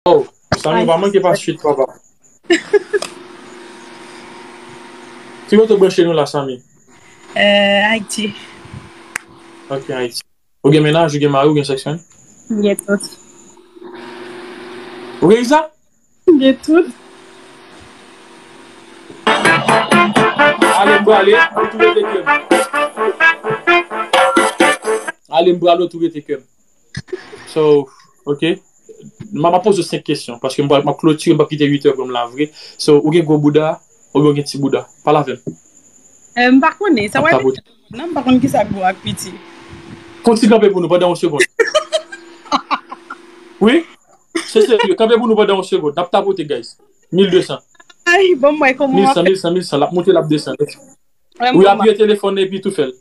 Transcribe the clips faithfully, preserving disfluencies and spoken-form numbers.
Oh, Samy, ou pa manke pa swit, papa. Ki kote w branche nou la, Samy? Euh, Ayiti. Ok, Ayiti. Ou gen mennaj, ou gen mari, ou gen sèksmenn? M gen tout. Ou gen sa? M gen tout. Ale, m prale, ou tou rete kè m. Ale, m prale, ou tou rete kè m. So, ok. M ap poze w senk kesyon, paske m pral, m ap klotire, m p ap kite uit è pran m la vre. So, ou gen gwo bouda, oubyen ou gen ti bouda? Pale avè m. Euh, m pa konnen, sa w ap di non, m pa konn kisa gwo ak piti. Konn ti kanpe pou nou pandan yon segonn. Wi? Se serye, kanpe pou nou pandan yon segonn. N ap tapote, guys. Mil de san. Ay, bon, mwen, kòman w ap fè? Mil san, mil san, mil san. L ap monte, l ap desann. Wi, apiye telefòn nan epi tou fè l.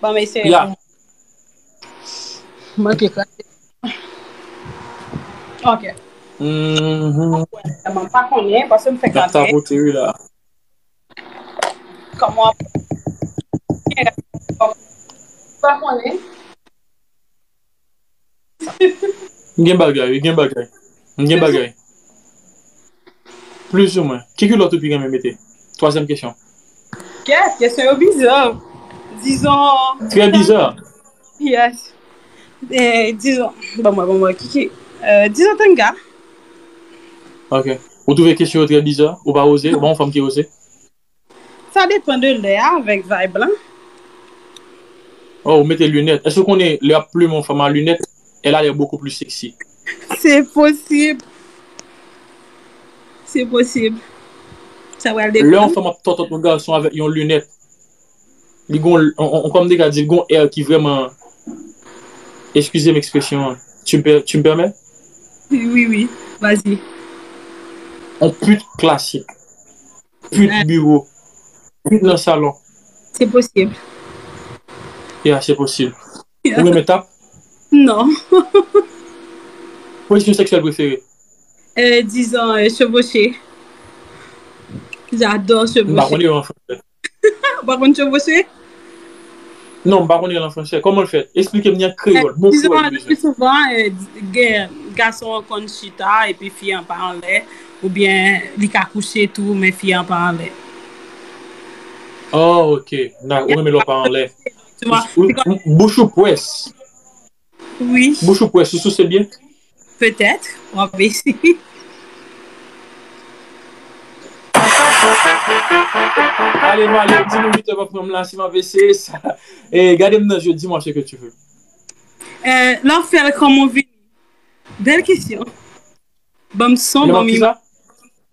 Bon, men se... Ya. Manke kraze. Ok. Mhm. Mwen pa konnen, paske m fè kanpe. Tapote, wi, la. Kòman w ap... Pa konnen. M gen bagay, wi, gen bagay. M gen bagay. Plizoumwen. Ki kilòt ou pi renmen mete? Twazyèm kesyon. Kèt, kesyon yo biza. Dizon... Trè biza. Yes. Eh, dizon, ban mwen, ban mwen, ki, ki, euh, dizon tanga. Ok. Ou twouve kesyon yo trè biza? Ou pa oze? Ou pa yon fanm ki oze? Sa depann de lè a avèk vibe lan. Oh, ou mete linèt. Èske ou konnen lè y ap plimen yon fanm a linèt, elle a l'air beaucoup plus sexy? Se posib. Se posib. Sa pral Lè depann. Yon fanm ap tòtòt yon gason avèk yon linèt, li gon, on, on, on, kòm de ka di, li gon air ki vrèman, excusez m ekspresyon an, tu me per- tu me permets? Wi, wi, vas-y. On pute klasik. Pute biwo. Pute nan salon. Se posib. Yeah, se posib. Ou renmen tap? Non. Pozisyon seksyèl prefere? Euh, disons, euh, chevaucher. J'adore M pa chevaucher. Konnen an fransè. Ou pa konn chevaucher? Non, m pa konnen an fransè. Kòman l fèt? Eksplike m li an kreyòl. Bon Disons, kreyòl le bezwen. Plus souvent, euh, di- gen- gason an konn chita epi fi an pa anlè, oubyen li ka kouche tou, men fi an pa anlè. Oh, ok. Na, ou renmen lè w pa anlè. Tu vois? Ou- ou- Bouch ou pwès. Wi, Bouch ou pwès, ou souse byen? petèt. W ap eseye. Ale, m ale, di nou uit è pa pran m la, si m ap eseye sa. E, gade m nan je, dis-moi ce que tu veux. Euh, lè w fè l kòman w vini? Bèl kesyon. Ban m son, Lè m ban ap m ki imaj. sa?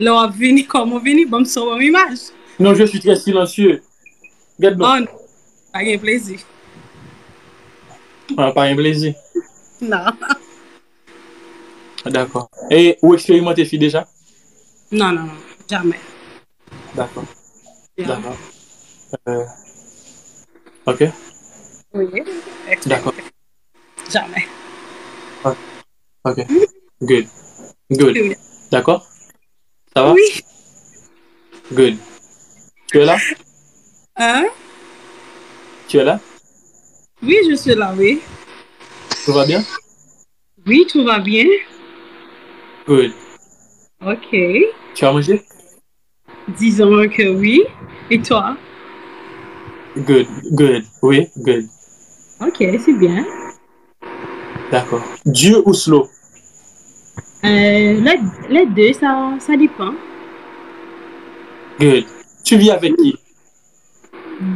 Lè w ap vini, kòman w vini? Ban m son, ban m imaj. Non, je suis très silencieux. Gade non. Oh non, pa gen plezi. Ah, pa gen plezi. Non. Dakò. E ou eksperimante fi deja? Non, non, non. Jamè. Dakò. Yeah. Dakò. Euh, ok. Wi. Dakò. Jamè. Ok. Good. Good. Wi. D'accord? Ça va? Oui. Good. Tu es là? Hein? Tu es là? Oui, je suis là, oui. Tout va bien? Oui, tout va bien. Good. Ok. Tu as mangé? Disons que oui. Et toi? Good. Good. Oui, good. Ok, c'est bien. D'accord. Dur ou slow? Euh, les, les deux, ça, ça dépend. Good. Tu vis avec qui?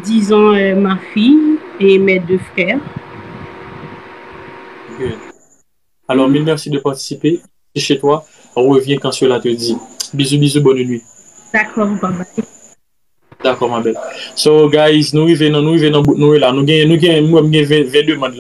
Disons, euh, ma fille et mes deux frères. Good. Alors, mille merci de participer. C'est chez toi. Reviens quand cela te dit. Bisous, bisous, bonne nuit. D'accord, bye bye. D'accord, ma belle. So, guys, nou rive nan, nou rive nan bout nou la. Nou gen, nou gen, mwen, m gen ven, ven demann la.